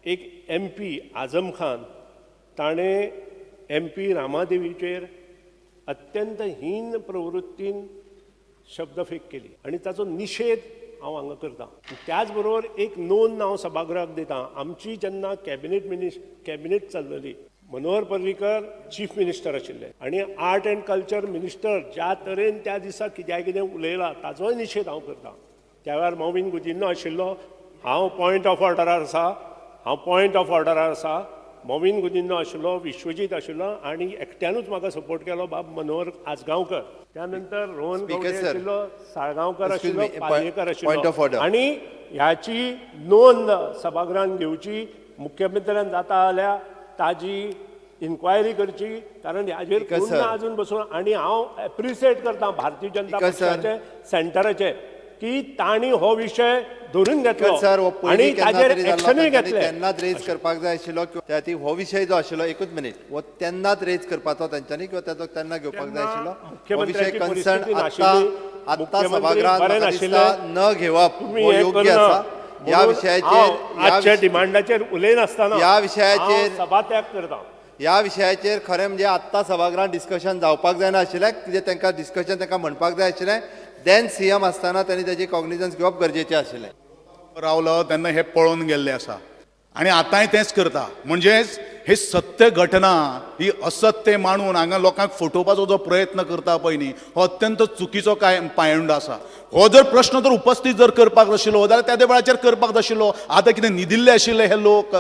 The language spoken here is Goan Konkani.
एक एमपी आजम खान ताणें एमपी रामादेवीचेर अत्यंत हीन प्रवृत्तीन शब्दफेक केली आनी ताचो निशेध हांव हांगा करता. त्याच बरोबर एक नोंद हांव सभागृहाक दिता. आमची जेन्ना कॅबिनेट चल्लली, मनोहर पर्रीकर चीफ मिनिस्टर आशिल्ले आनी आर्ट अँड कल्चर मिनिस्टर ज्या तरेन त्या दिसा कित्याक कितें उलयला ताचोय निशेध हांव करता. त्या वेळार मॉवीन गुदिन्हो आशिल्लो. हांव पॉयंट ऑफ ऑर्डरार आसा, हांव पॉयंट ऑफ ऑर्डरार आसा. मॉवीन गुदिन्हो आशिल्लो, विश्वजीत आशिल्लो आनी एकट्यानूच म्हाका सपोर्ट केलो बाब मनोहर आजगांवकर. त्या नंतर रोहन Speaker Gawde sir. आशिल्लो, साळगांवकर Excuse आशिल्लो, me, Palyekar point of आशिल्लो. order. आनी ह्याची नोंद सभागृहान घेवची, मुख्यमंत्र्यान जाता जाल्यार ताजी इन्क्वायरी करची, कारण ह्याजेर Speaker कोण sir. अजून बसून. आनी हांव एप्रिसिएट करता भारतीय जनता Speaker sir. पक्षाचे सेंटराचे की तांणी हो विशय धरून घेतलो सर, हो आनी पयलीं केन्ना ताजेर तरी जाल्लो, एक्शनूय तांच्यांनी घेतले. तेन्नाच रेज करपाक जाय आशिल्लो किंवा त्या खातीर हो विशय जो आशिल्लो, एकूच मिनीट, हो तेन्नाच रेज करपाचो तांच्यांनी किंवा ताचो तेन्ना घेवपाक जाय आशिल्लो. हो विशय मुख्यमंत्र्याची कन्सर्न परिस्थिती आत्ता नाशिल्ली, आत्ता मुख्यमंत्री सभागृहात बरे म्हाका नाशिल्ले. दिसता न घेवप तुमी हो हें योग्य करना. आसा. ह्या म्हणून विशयाचेर हांव ह्या आजच्या डिमांडाचेर उलयनासतना ह्या विशयाचेर हांव सभात्याग करता. ह्या विशयाचेर खरें म्हणजे आत्तां सभागृहात डिस्कशन जावपाक जायना आशिल्लें. कितें तांकां डिस्कशन तांकां म्हणपाक जाय आशिल्लें. Then CM आसतना तांणी ताची कॉग्निजन्स घेवप गरजेचें आशिल्लें. रावलो तेन्ना हे पळोवन गेल्ले आसा आनी आतांय तेंच करता. म्हणजेच हे सत्य घटना ही असत्य मांडून हांगा लोकांक फटोवपाचो जो प्रयत्न करता पळय न्ही, हो अत्यंत चुकीचो काय पायंडो आसा. हो जर प्रश्न जर उपस्थित जर करपाक नाशिल्लो जाल्यार त्या वेळाचेर करपाक नाशिल्लो. आतां कितें न्हिदिल्ले आशिल्ले हे लोक?